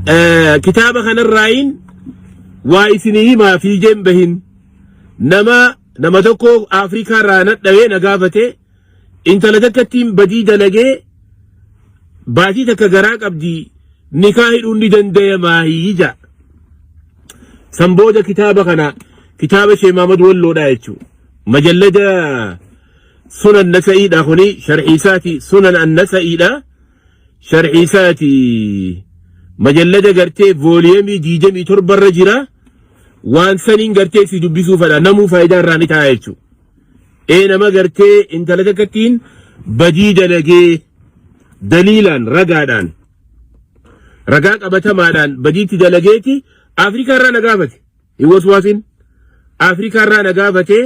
Kitaaba kanarraayin waa isinii himaa fiigeen bahin. Nama tokko Afrikaa irraa nadhawee na gaafate, intala takkattiin badii dalagee baatii takka garaa qabdi, nikaa hidhuun ni dandayamaa jaa. San booda kitaaba kana, kitaaba Sheekh Mahamad Walloodha jechuudha. Majallada Sunan Nasa'iidha, kuni sharxiisaati, Sunan Annasa'iidha. Sharxiisaati, majallada gartee volume 27 irra jira. Waan saniin gartee si dubbisuu fedha, namuu faayidaa irraa ni ta'a jechuudha. Ee, nama gartee intala takkattiin badii dalagee daliilaan, ragaadhaan, ragaa qabatamaadhaan badiitti dalageeti Afrikaa irraa na gaafate. Hin waswaasin. Afrikaa irraa na gaafate,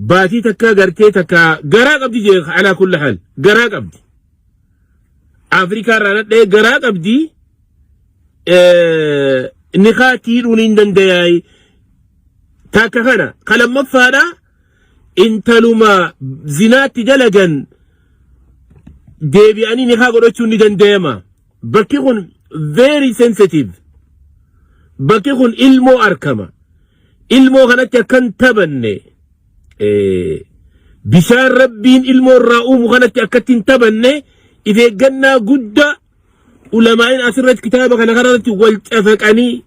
baatii takka gartee takka garaa qabdi jee. Alaa kulli haal garaa qabdi. Afrikaa irraa nadhee garaa qabdi. Nikaa hidhuun hin dandayaayi. Takka kana kalammaffaadha, intaluma zinaatti dalagan deebi'anii nikaa godhachuun ni dandayama. Bakki kun very sensitive. Bakki kun ilmoo arkama. Ilmoo kanatti akkan taphanne, bishaan Rabbiin ilmoo irraa uumu kanatti akkatti hin taphanne, if eeggannaa guddaa ulamaa'in asirratti kitaaba kana kanarratti wal cafaqanii,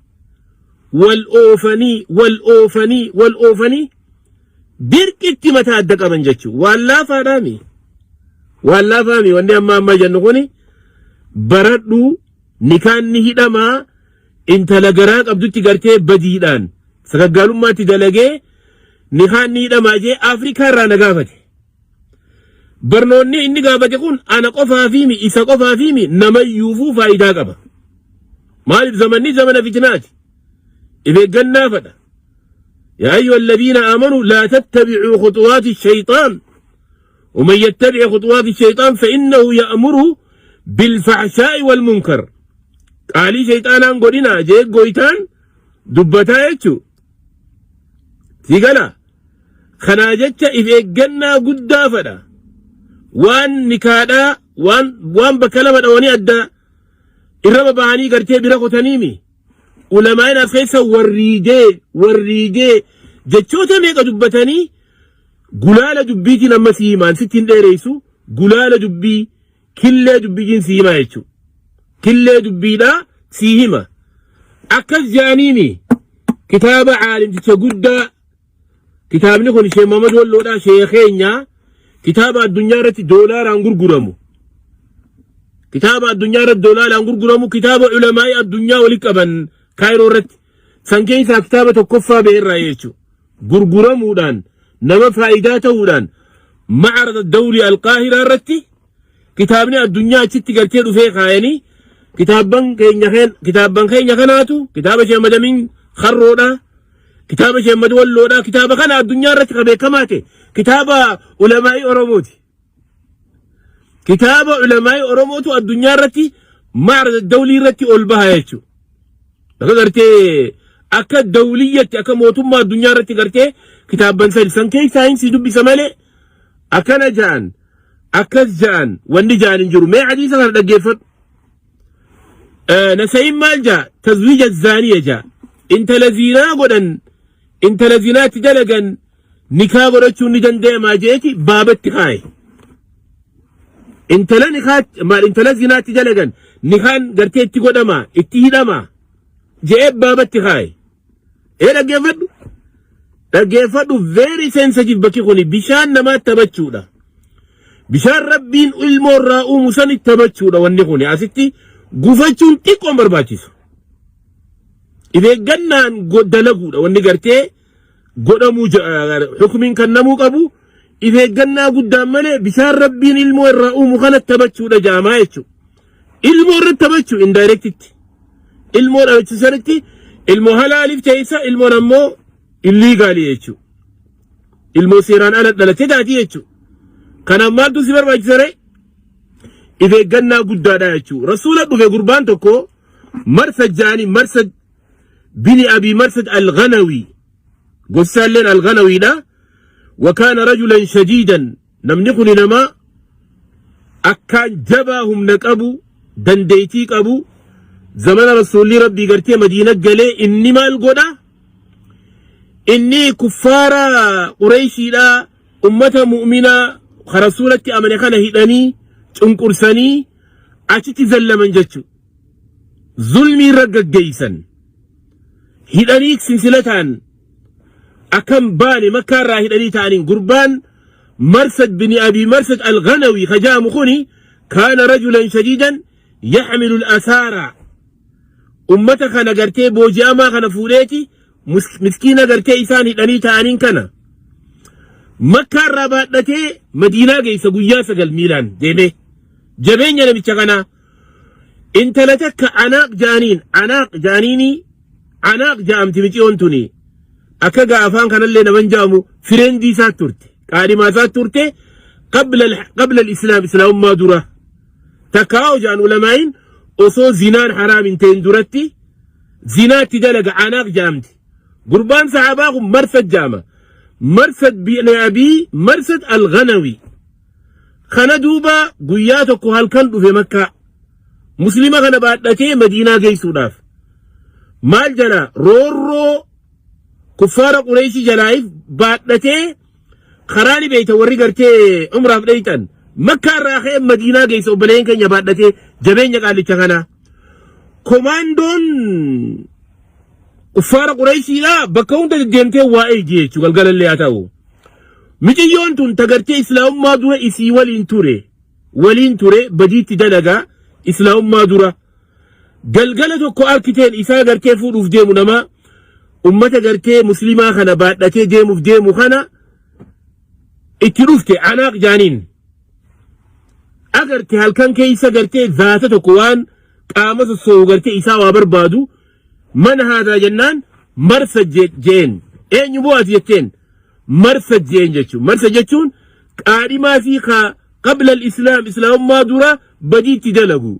wal oofanii, wal oofanii, wal oofanii dirqitti mataa adda qaban jechuudha. Waan laafaadhaami. Waan laafaami wanni amma amma jennu kuni. Baradhu, nikaan ni hidhamaa intala garaa qabdutti gartee badiidhaan sagaggaalummaatti dalagee nikaan ni hidhamaa jee Afrikaa irraa na gaafate. Barnoonni inni gaafate kun ana qofaa fi isa qofaa fi namayyuufuu faayidaa qaba. Maaliif? Zamanni zamana fitnaati. If eeggannaa fedha. يا أيها الذين آمنوا لا تتبعوا خطوات الشيطان ومن يتبع خطوات الشيطان فإنه يأمر بالفحشاء والمنكر. قالي شيطانا قولنا جيك قويتان دبتا يچو سيقلا خنا jecha if eeggannaa guddaa fedha. Waan nikaadhaa waan bakka lama dhawanii adda irra baba'anii gartee bira kutaniimi. Ulamaa'in as keessa warriigee warriigee jechoota meeqa dubbatanii, gulaala dubbiitiin amma si himaan, sitti hin dheereessu, gulaala dubbii, killee dubbiitiin si himaa jechuudha. Killee dubbiidhaa si hima. Akkas jaaniimi kitaaba caalimticha guddaa, kitaabni kun Sheekh Muhammad Walloodhaa, sheekeenyaa, kitaaba addunyaa irratti doolaaraan gurguramu. Kitaaba addunyaa irratti doolaaraan gurguramu, kitaaba ulamaa'ii addunyaa walitti qaban Kaayiroo irratti. San keessaa kitaaba tokkoffaa ba'eerraa jechuudha. Gurguramuudhaan, nama faayidaa ta'uudhaan, ma'arada dawlii Alqaahiraa irratti kitaabni addunyaa achitti gartee dhufee kaayanii, kitaabban keenya kanaatu, kitaaba Sheekh Madamiin Karroodhaa, kitaaba Sheekh Ahmad Walloodhaa, kitaaba kana addunyaa irratti ka beekamaa ta'e kitaaba ulamaa'ii Oromooti. Kitaaba ulamaa'ii Oromootu addunyaa irratti ma'arada dawlii irratti ol baha jechuudha. Akka gartee akka dawliyyatti, akka mootummaa addunyaa irratti gartee kitaabban sadi san keessaa hin si dubbisa malee akkana ja'an, akkas ja'an, wanni ja'an hin jiru. Mee hadiisa kana dhaggeeffadhu. Nasa'iin maal ja'a? Tazwiija zaaniya ja'a. Intala zinaa godhan, intala zinaatti dalagan nikaa godhachuun ni danda'amaa jeeti baabatti kaaye. Intala nikaa maal, intala zinaatti dalagan nikaan gartee itti godhamaa, itti hidhamaa je'ee baabatti kaaye. Ee, dhaggeeffadhu. Dhaggeeffadhu, very sensitive bakki kuni, bishaan namaatti taphachuudha. Bishaan Rabbiin ilmoo irraa uumu sanitti taphachuudha wanni kuni, asitti gufachuun xiqqoon barbaachisu. If eeggannaan dalaguudha wanni gartee godhamuu, hukumiin kan namuu qabu if eeggannaa guddaan malee bishaan Rabbiin ilmoo irraa uumu kana taphachuudha jaamaa jechuudha. Ilmoo irratti taphachuu indirectitti. Ilmoo dhalachisanitti ilmoo halaaliif teessa, ilmoon ammoo illegal jechuudha. Ilmoo seeraan ala dhalattee taati jechuudha. Kanaaf maaltu si barbaachisa ree? If eeggannaa guddaadha jechuudha. Rasuula dhufe gurbaan tokko, Marsad jaanii, Marsad bini Abi Marsad Al-Ghanawi. Gosaalleen Al-Ghanawiidha. وكان رجلا شديدا, namni kun nama akkaan jabaa, humna qabu, dandeettii qabu. Zamana Rasuulli Rabbii gartee Madiina galee inni maal godha? Inni kuffaara Qureyshiidha ummata mu'minaa ka Rasuulatti amane kana hidhanii cunqursanii achitti zallaman jechu. Zulmii irra gaggeessan. Hidhanii sinsilataan akkan baane Makkaa irraa hidhanii ta'aniin gurbaan Marsad bin Abi Marsad al-Ghanawi ka jaamu kuni kaana rajulan shadiidan yaxmilu al-asaara ummata kana gartee booji'amaa kana fuudheeti miskiina gartee isaan hidhanii ta'aniin kana Makkaa irraa baadhatee Madiinaa geessa guyyaa 9 miilaan deemee jabeenya namicha kanaa intala takka Anaaq jaaniin Anaaq jaaniinii Anaaq ja'amti miciyoon tuni akka gaa afaan kanallee naman ja'amu friendii isaa turte qaadhimaa isaa turte qabla al-islaam islaamummaa dura takkaa ja'an ulamaa'iin osoo zinaan haraam hin ta'in duratti zinaatti dalaga Anaaq ja'amti. Gurbaan sahaabaa kun Marsad ja'ama. Marsad bin Abii Marsad al-Ghanawi. Kana duuba guyyaa tokko halkan dhufe Makkaa. Muslima kana baadhatee Madiinaa geessuudhaaf. Maal jala roorroo kuffaara Qureeshii jalaaif baadhatee karaa ni beeyta warri gartee umraaf dheeyxan. Makkaa irraa ka'ee Madiinaa geessa obboleeyyan keenya baadhatee jabeenya qaallicha kanaa. Komaandoon kuffaara Qureeshiidhaa bakka hunda deddeemtee waa eegdi jechuudha galgalallee haa ta'u. Miciyyoon tun tagartee islaamummaa dura isii waliin ture. Waliin ture badiitti dalagaa islaamummaa dura. Galgala tokko arkiteen isaa gartee fuudhuuf deemu nama ummata gartee muslimaa kana baadhatee deemuuf deemu kana itti dhufte Anaaq jaaniin. Agarte halkan keessa gartee zaata tokko waan qaama sossoo'u gartee isaa waa barbaadu mana haadaa jennaan marsa jeen eenyu bu'aati jetteen marsa jeen jechuun marsa jechuun qaadhimaa fi ka qabla islaam islaamummaa dura badiitti dalagu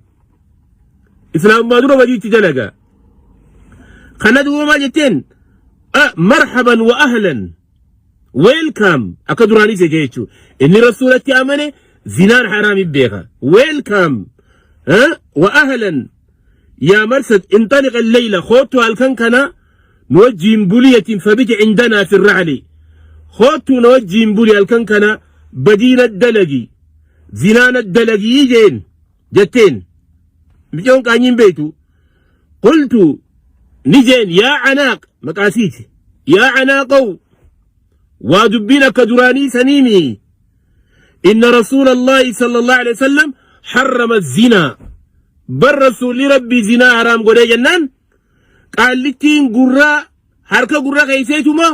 islaamummaa dura badiitti dalaga kana duuba maal jetteen marhaban wa ahlan welcome akka duraanii seete jechuudha. Inni rasuulatti amane zinaan haraami beeka. Welcome wa ahlan yaa Marsad intaliq al-layla kootu halkan kana nu wajjiin buliyatin fabiti indanaa fi racli kootu na wajjiin buli halkan kana badiina dalagi zinaana dalagii jeen jetteen micoon qaanyiin beektu. Qultu ni jeen yaa Anaaq maqaasiiti yaa Anaaqow waa dubbiin akka duraanii saniimi inna rasuula Allaahi sallallahu alaihi wasallam harrama zinaa bar rasuulli rabbii zinaa haraam godhee jennaan qaallittiin gurraa harka gurra keeyseetuma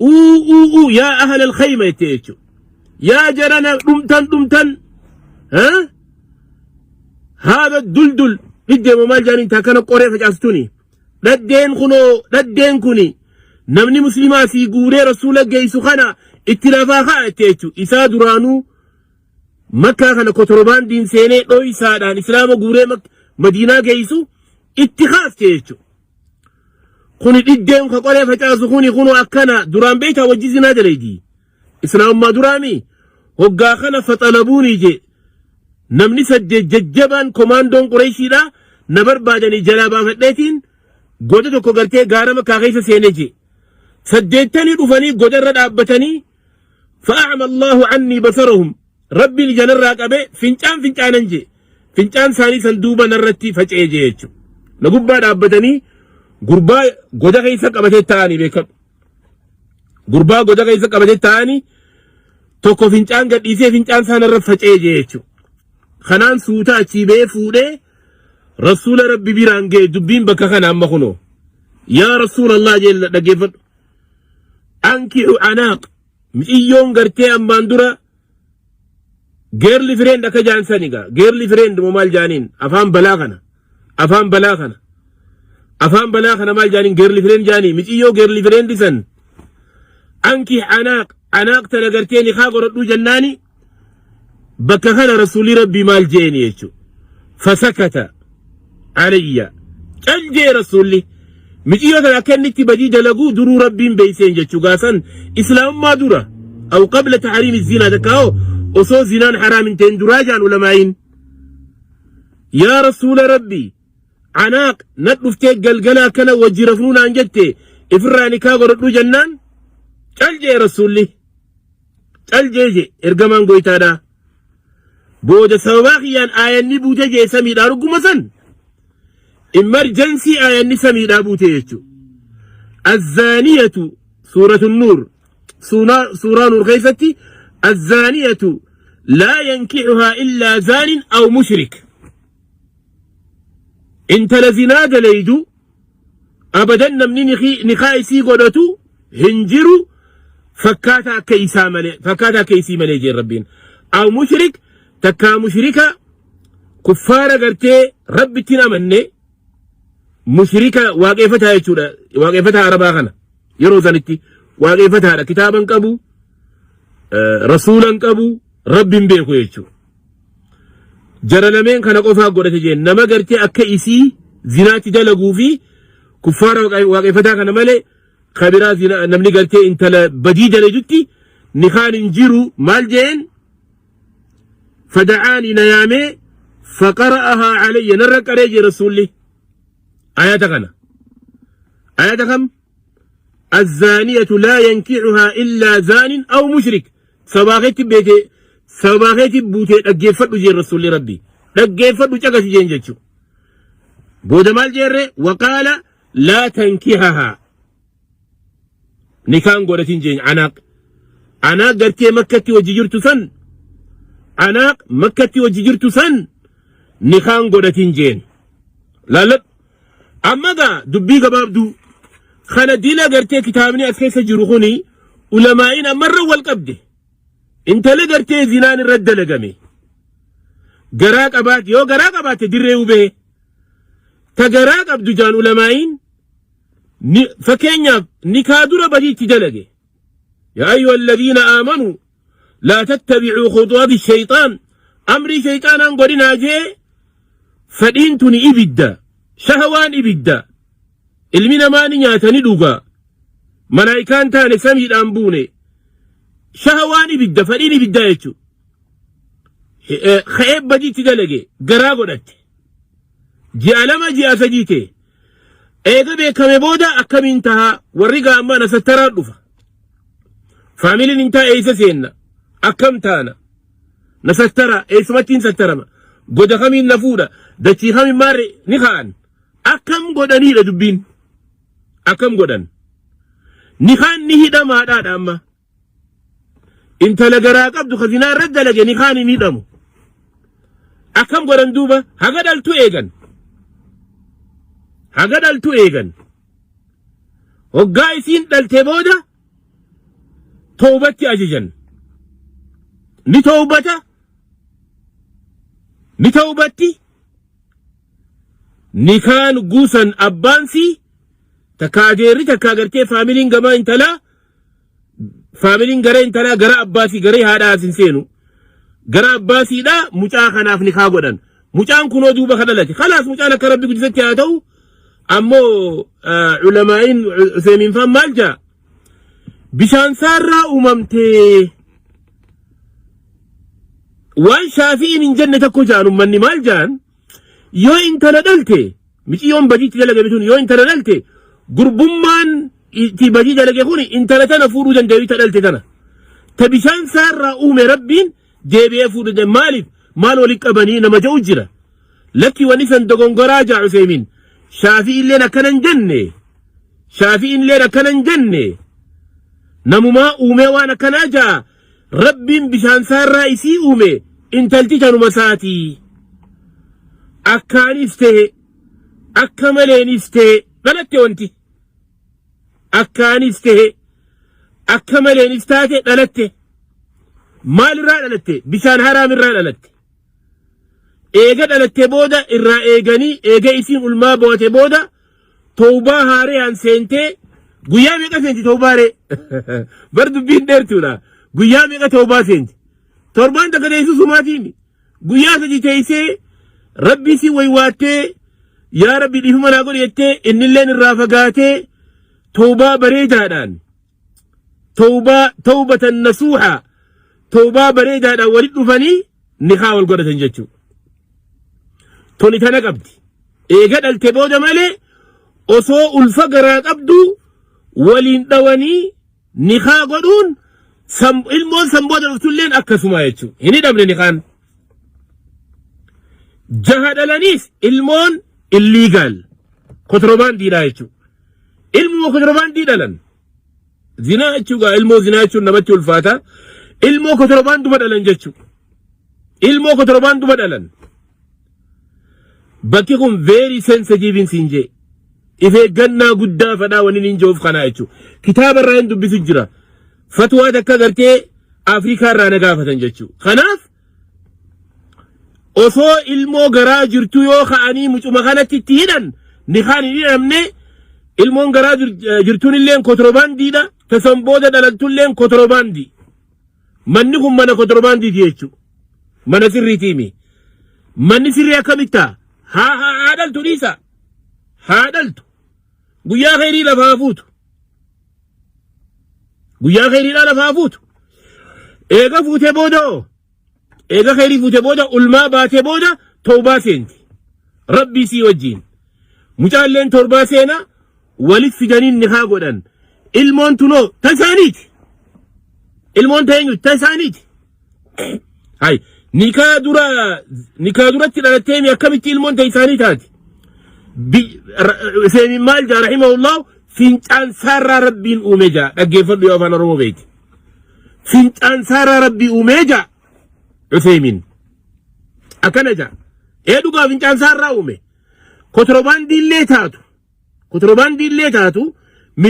uu uu uu yaa ahla alkhayma jettee jechuudha. Yaa jarana dhumtan dhumtan haada duldul dhiddeemo maal jaaniin takkana qoree facaastuni dhaddeen kunoo dhaddeen kuni namni muslimaa sii guuree rasuula geessu kana itti lafaa ka'a jettee jechuudha. Isaa duraanuu Makkaa kana kotorobaandiin seenee dhoysaadhaan islaama guuree Madiinaa geessu itti kaafte jechuudha. Kuni dhiddeen ka qoree facaasu kuni kunu akkana duraan beektaa wajji zinaa daleedi. Islaamummaa duraami hoggaa kana faxalabuuni je namni 8 jajjabaan komaandoon Qureeshiidha na barbaadanii jalaa baafadheetiin goda tokko gartee gaara Makkaa keessa seene je. Saddeettanii dhufanii goda irra dhaabbatanii fa'a'ama Allahu annii basarahum Rabbiin ija narraa qabee fincaan fincaanan jee. Fincaan isaanii san duuba narratti faca'ee jee jechuudha. Na gubbaa dhaabbatanii gurbaa goda keessa qabatee taa'anii beekadhu. Gurbaa goda keessa qabatee taa'anii tokko fincaan gadhiisee fincaan isaa narra faca'ee jee jechuudha. Kanaan suuta achii ba'ee fuudhee Rasuula Rabbi biraan ga'e dubbiin bakka kana amma kunoo. Yaa Rasuula Allah jee dhaggeeffadhu. Ankihu anaaq Miciyyoon gartee ammaan dura girl friend akka jaan sani gaa girl friend moo maal jaaniin afaan balaa kana afaan balaa kana afaan balaa kana maal jaaniin girl friend jaanii miciyyoo girl friend san anki anaaq anaaq tana gartee nikaa godhadhuu jennaani bakka kana rasuulli rabbii maal jeeni jechuudha fasakata alayya cal jee rasuulli miciyyoo tana akka inni itti badii dalaguu duruu rabbiin beeyseen jechuu gaasan islaamummaa dura aw qabla tahriimi zinaa takka hoo osoo zinaan haraam hin ta'in duraa jaan ulamaa'iin yaa rasuula rabbii Anaaq na dhuftee galgala akkana wajji rafnuu naan jette, ifirraa nikaa godhadhuu jennaan cal jee rasuulli. Cal jee je ergamaan goytaadhaa. Booda sababaa kiyyaan aayanni buute jee samiidhaa rugguma san. Emergency aayanni samiidhaa buute jechuudha. Azzaaniyatu suuratu nuur suuraa nuur keessatti azzaaniyatu laa yankixuhaa illaa zaanin aw mushrik. Intala zinaa dalaydu abadan namni nikaa isii godhatu hin jiru fakkaataa akka isaa malee, fakkaataa akka isii malee jeen rabbiin. Aw mushrik, takkaa mushrika, kuffaara gartee rabbitti hin amanne, mushrika waaqeeffataa jechuudha. Waaqeeffataa arabaa kana yeroo sanitti waaqeeffataadha, kitaaba hin qabu, rasuula hin qabu, rabbi hin beeku jechuudha. Jara lameen kana qofaa godhate jeen nama gartee akka isii zinaatti dalaguu fi kuffaara waaqeffataa kana malee kabiraa zina namni gartee intala badii dalagutti nikaan hin jiru. Maal jeen? Fada'aanii, na yaamee, faqara'ahaa alayya, narra qaree jee rasuulli ayata kana. Ayata kam? Azzaaniyatu laa yankicuhaa illaa zaanin aw mushrik. Sababaa keetti beete, sababaa keetti buutee dhaggeeffadhu jeen rasuulli rabbi. Dhaggeeffadhu, caqasi jeen jechu. Booda maal jeerre? Waqaala laa tankihahaa. Nikaan godhatin jeen anaaq. Anaaq gartee makkatti wajji jirtu san, anaaq makkatti wajji jirtu san nikaan godhatin jeen. Laalladhu. Amma gaa dubbii gabaabduu kana dila gartee kitaabni as keessa jiru kuni ulamaa'iin ammarra wal qabde. Intala gartee zinaan irra dalagame. Garaa qabaate, yoo garaa qabaatte dirree hubee. Ta garaa qabdu jaan ulamaa'iin ni fakkeenyaaf nikaa dura badiitti dalage. Yaa ayyuha alladhiina aamanuu laa tattabi'uu khuxuwaati shayxaan, amrii shayxaanaan godhinaa jee. Fedhiin tuni ibidda, shahawaan ibidda. Ilmi namaa ni nyaata, ni dhuga, malaayikaan taane samiidhaan buune. Shahawaan ibidda, fedhiin ibiddaa jechuudha. Ka'ee badiitti dalage, garaa godhatte, ji'a 2 ji'a 3 ta'e. Eega beekame booda akkamiin tahaa? Warri gaammaan asattaraan dhufa. Faamiliin hin taa'e, eessa seenna? Akkam taana? Na sattara, eessumatti hin sattarama? Goda kamiin na fuudha? Dachii kamiin maarre ni ka'an? Akkam godhaniidha dubbiin? Akkam godhan? Nikaan ni hidhamaadhaadha amma. Intala garaa qabdu ka zinaa irra dalage nikaan hin hidhamu. Akkam godhan duuba? Haga dhaltu eegan. Haga dhaltu eegan. Hoggaa isiin dhalte booda tawbatti ajajan. Ni tawbata, ni tawbatti, nikaan guusan abbaan si takka adeerri takka gartee faamiliin gamaa intalaa, faamiliin gara intalaa, gara abbaasii, gara haadhaa as hin seenu. Gara abbaasiidha mucaa kanaaf nikaa godhan. Mucaan kunoo duuba ka dhalate. Kalaas mucaan akka rabbi guddisetti haa ta'u. Ammoo ulamaa'iin Useymiin faan maal jaa? Bishaan saarraa uumamtee waan shaafi'iin hin jenne tokko jaan. Ummanni maal jaan? Yoo intala dhalte, miciyyoon badiitti dalagame tun yoo intala dhalte, gurbummaan itti badii dalage kun intala tana fuudhuu danda'u. Ta dhalte tana ta bishaan saarraa uume rabbiin deebi'ee fuudhuu danda'u. Maaliif maal walitti qabanii nama ja'u jira. Lakki, wanni san dogongoraa jaa Useymiin. Shaafi'iilleen akkana hin jenne, shaafi'iilleen akkana hin jenne. Namumaa uumee waan akkanaa jaa. Rabbiin bishaan saarraa isii uume, intalti tanuma isaatii. Akkaanis ta'e akka maleenis ta'e dhalatte wanti. Akkaanis ta'e akka maleenis taate dhalatte. Maalirraa dhalatte? Bishaan haraamirraa dhalatte. Eega dhalatte booda irraa eeganii, eega isiin ulmaa boote booda tawbaa haariyaan seentee guyyaa meeqa seenti tawbaa ree? Bar dubbiin dheertuudha. Guyyaa meeqa tawbaa seenti? Torbaan takka teessuu sumaatiimi. Guyyaa 3 teessee rabbii si waywaattee, yaa rabbi dhiifama naa godhi jettee, innilleen irraa fagaatee tawbaa bareedaadhaan, tawbaa tawbatan nasuuha, tawbaa bareedaadhaan walitti dhufanii nikaa wal godhatan jechuudha. Tuni tana qabdi. Eega dhalte booda malee osoo ulfa garaa qabdu waliin dhawanii nikaa godhuun ilmoon san booda dhuftulleen akkasuma jechuudha. Hin hidhamne nikaan. Jaha dhalaniis ilmoon illegal kotoroobaandiidha jechuudha. Ilmuma kotoroobaandii dhalan. Zinaa jechuudha ilmoo zinaa jechuun namatti ulfaata. Ilmoo kotoroobaanduma dhalan jechuudha. Ilmoo kotoroobaanduma dhalan. Bakki kun very sensitive siin jee. If eeggannaa guddaa fadhaa wani niin jehuuf kanaa jechuudha. Kitaaba irraa hin dubbisu jira. Fatwaa takka gartee Afrikaa irraa na gaafatan jechuudha. Kanaaf osoo ilmoo garaa jirtu yoo ka'anii mucuma kanatti itti hidhan nikaan hin hidhamne, ilmoon garaa jirtuun illeen kotoroobaandiidha. Tasan booda dhalattulleen kotoroobaandii. Manni kun mana kotoroobaandiiti jechuudha. Mana sirriitiimi. Manni sirrii akkamittaa? Haa haa dhaltu dhiisa. Haa dhaltu. Guyyaa kheyrii lafaa fuutu. Guyyaa kheyriidhaa lafaa fuutu. Eega fuutee booda hoo? Eega kheyrii fuutee booda ulmaa baatee booda tawbaa seenti. Rabbii sii wajjiin. Mucaalleen torbaa seena walit fidanii nikaa godhan. Ilmoon tunoo ta isaaniiti. Ilmoon ta eenyu ta isaaniiti. Hay nikaa dura nikaa duratti dhalattee akkamitti ilmoon ta isaanii taati? Seemin maal jaa rahimahullah? Fincaan saarraa Rabbiin uume jaa. Dhaggeeffadhu yoo afaan Oromoo beekte. Fincaan saarraa Rabbii uume jaa. Useymin. Akkana jaa. Ee dhugaa fincaan saarraa uume. Kotoroobaandiillee taatu. Kotoroobaandiillee taatu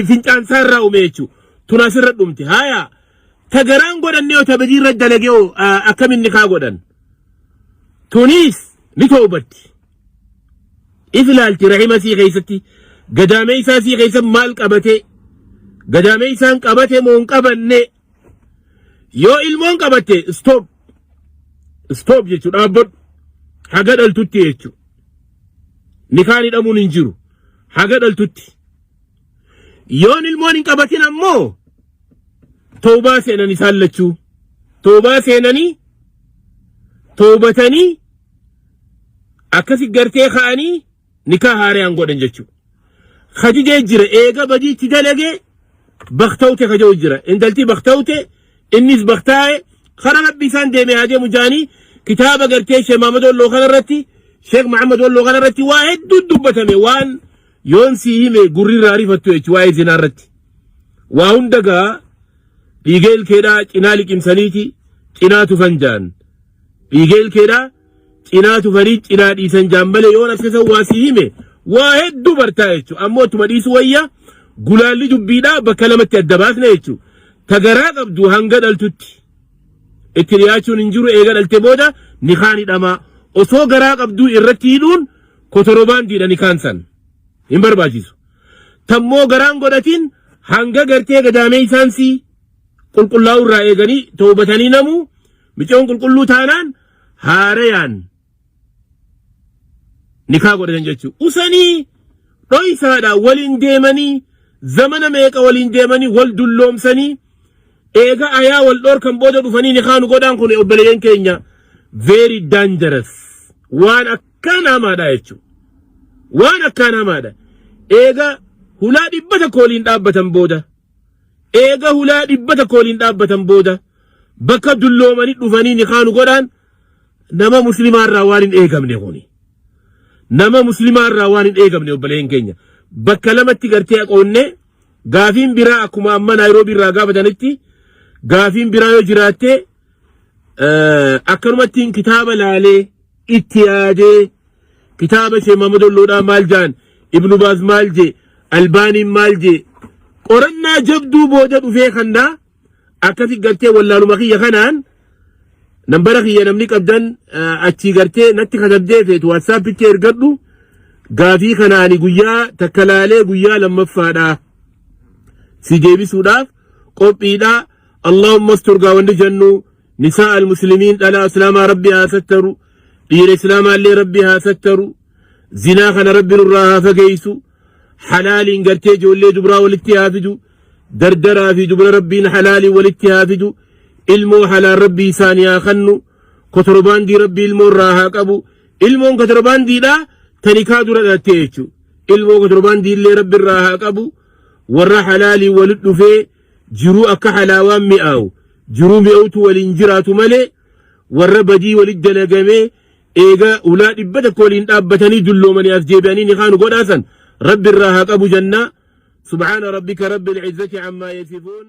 fincaan saarraa uume jechuudha. Tun asirra dhumte. Haya. Ta garaan godhanne yoo ta badii irra dalagee hoo akkamiin nikaa godhan? Tunis ni toobatti. If ilaalti rahima sii keessatti gadaamee isaa sii keessa maal qabate? Gadaamee isaan qabate moo hin qabanne? Yoo ilmoon qabatte, stop stop jechuudha, dhaabbadhu haga dhaltutti jechuudha. Nikaan hidhamuun hin jiru haga dhaltutti. Yoon ilmoon hin qabatin ammoo toobaa seenan, isaan lachuu toobaa seenanii toobatanii akkasi gartee ka'anii nikaa haariyaan godhan jechuudha. Khadijee jira eega badiitti dalagee baktawte kaja'u jira. Intalti baktawte, innis baktaa'e, kara Rabbi isaan deeme haa deemu jaanii kitaaba gartee Sheekh Muhammad Walloo kanarratti, Sheekh Muhammad Walloo kanarratti waa hedduu dubbatame, waan yoon sii hime gurri irraa rifattu jechuudha waa'ee zinaa irratti. Waa hunda gaa dhiiga ilkeedhaa cinaa liqimsaniiti cinaa tufan jaan. Dhiiga ilkeedhaa cinaa tufanii cinaa dhiisan jaan malee yoon as keessa waa sii hime waa hedduu bartaa jechuudha. Ammoo ittuma dhiisu wayya, gulaalli dubbiidhaa bakka lamatti adda baasne jechuudha. Ta garaa qabdu hanga dhaltutti itti dhiyaachuun hin jiru, eega dhalte booda nikaan hidhamaa. Osoo garaa qabduu irratti hidhuun kotorobaandiidha, nikaan san hin barbaachisu. Tammoo garaan godhatiin hanga gartee gadaamee isaan sii qulqullaa'uu irraa eeganii toobatanii namuu micoon qulqulluu taanaan haarayaan nikaa godhatan jechuudha. Usanii dhoysaadhaan waliin deemanii zamana meeqa waliin deemanii wal dulloomsanii eega ayaa wal dhorkan booda dhufanii nikaa nu godhaan, kun obboleeyyan keenya very dangerous, waan akkaan hamaadha jechuudha. Waan akkaan hamaadha. Eega hulaa 100 waliin dhaabbatan booda, eega hulaa 100 waliin dhaabbatan booda bakka dulloomanii dhufanii nikaa nu godhaan, nama muslimaa irraa waan hin eegamne kuni. Nama muslimaa irraa waan hin eegamne obboleeyyan keenya. Bakka lamatti gartee qoonnee gaafiin biraa akkuma amma Naayiroobii irraa gaafatanitti gaafiin biraa yoo jiraatte akkanumattiin kitaaba laalee itti yaadee kitaaba Sheekh Muhammad Olloodhaa maal jaan, Ibnu Baaz maal jee, Albaaniin maal jee, qorannaa jabduu booda dhufee kannaa akkasi gartee wallaaluma kiyya kanaan nambara kiyya namni qabdan achii gartee natti katabdee feetu WhatsAppitti ergadhu. Gaafii kana ani guyyaa takka laalee guyyaa lammaffaadha si deebisuudhaaf qophiidha. Allahumma astur gaa wanni jennu nisaa al-muslimiin, dhalaa islaamaa Rabbi haa sattaru, dhiira islaamaa illee Rabbi haa sattaru, zinaa kana Rabbi nurraa haa fageessu, halaaliin gartee ijoollee dubraa walitti haa fidu, dardaraa fi dubra Rabbiin halaaliin walitti haa fidu, ilmoo halaal Rabbi isaanii haa kannu, kotorbaandii Rabbi ilmoo irraa haa qabu. Ilmoon kotorbaandiidha. Ta nikaa dura dhalattee jechuudha. Ilmoo kontirobaandii illee rabbi irraa haa qabu. Warra halaalii walit dhufee jiruu akka halaawaan mi'aawu jiruu mi'awtu waliin jiraatu malee warra badii walit dalagamee eega ulaa 100 waliin dhaabbatanii dulloomanii as deebi'anii nikaa nu godhaasan rabbi irraa haa qabu jennaa. Subhaana rabbika rabbil izzati ammaa yasifuun.